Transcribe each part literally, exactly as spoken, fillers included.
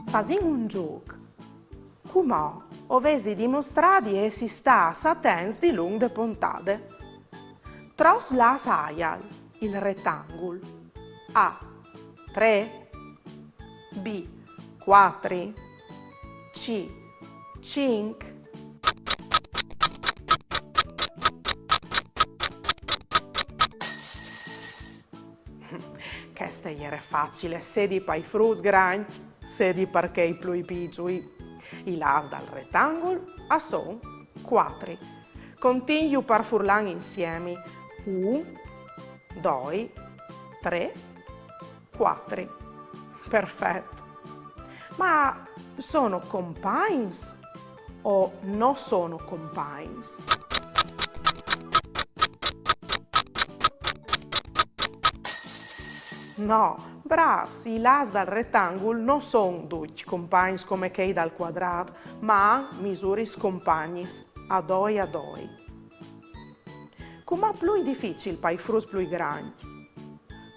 Fasìn un zûc. Cumò o vês di dimostrâ di jessi stâts atents dilunc de pontade. Trops lâts aial il retangul? A, trê. B, cuatri. C, cinc. Cheste e jere facile, sedi pai fruts grancj, sedi par chei plui piçui. I lâts dal retangul a son cuatri. Continju par furlan insiemi. Un, doi, trê, cuatri. Perfet. Ma sono compagns o no sono compagns? No, brâfs, i lâts dal retangul no son ducj compagns come chei dal cuadrât, ma a àn misuris compagnis, a doi a doi. Cumò plui dificil pai fruts plui grancj.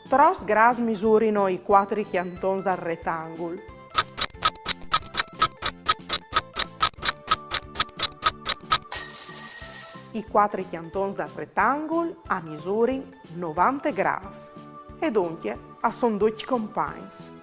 Trops grâfs misurino i cuatri cjantons dal retangul? I cuatri cjantons dal retangul a misurin novante grâfs e duncje a son ducj compagns.